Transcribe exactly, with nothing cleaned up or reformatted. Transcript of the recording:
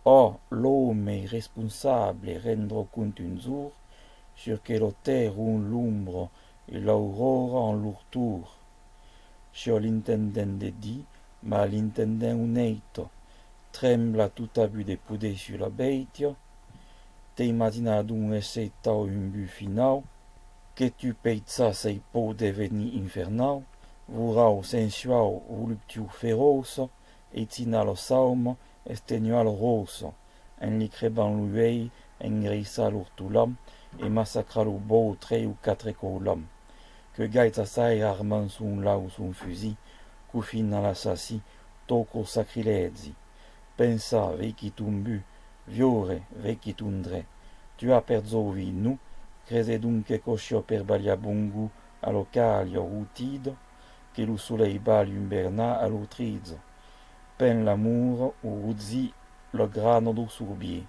Ò, l'òme irresponsable rendrà compte un jorn, sur que la terra ont l'ombra e l'auròra an lor torn. Siá l'intendent de Dieu, mas l'intendent onèsta, trembla tot abús de poder sus la bèstia. T'imagina donc èsser tau un but finau, que tu peichas sei paur devenir infernau, vorau, sensuau, voluptiu, feròça, echina la sauma, estenuar la ròça, en li crebant los uelhs, engraissar l'ortolan e massacrar los bòus tres o quatre còps l'an. Que gais a saire armant son laç, son fusilh, cofina l'assassin, tòca au sacrilègi. Pensar, veiquí ton but, viure, veiquí ton dret. Tu as per jove, non? Creses donc qu'aquò siá per balhar bon gost a la calha rotida, que lo solelh balha un bernat a l'ortritja? Pens l'amor o rotgi la grana dau sorbier.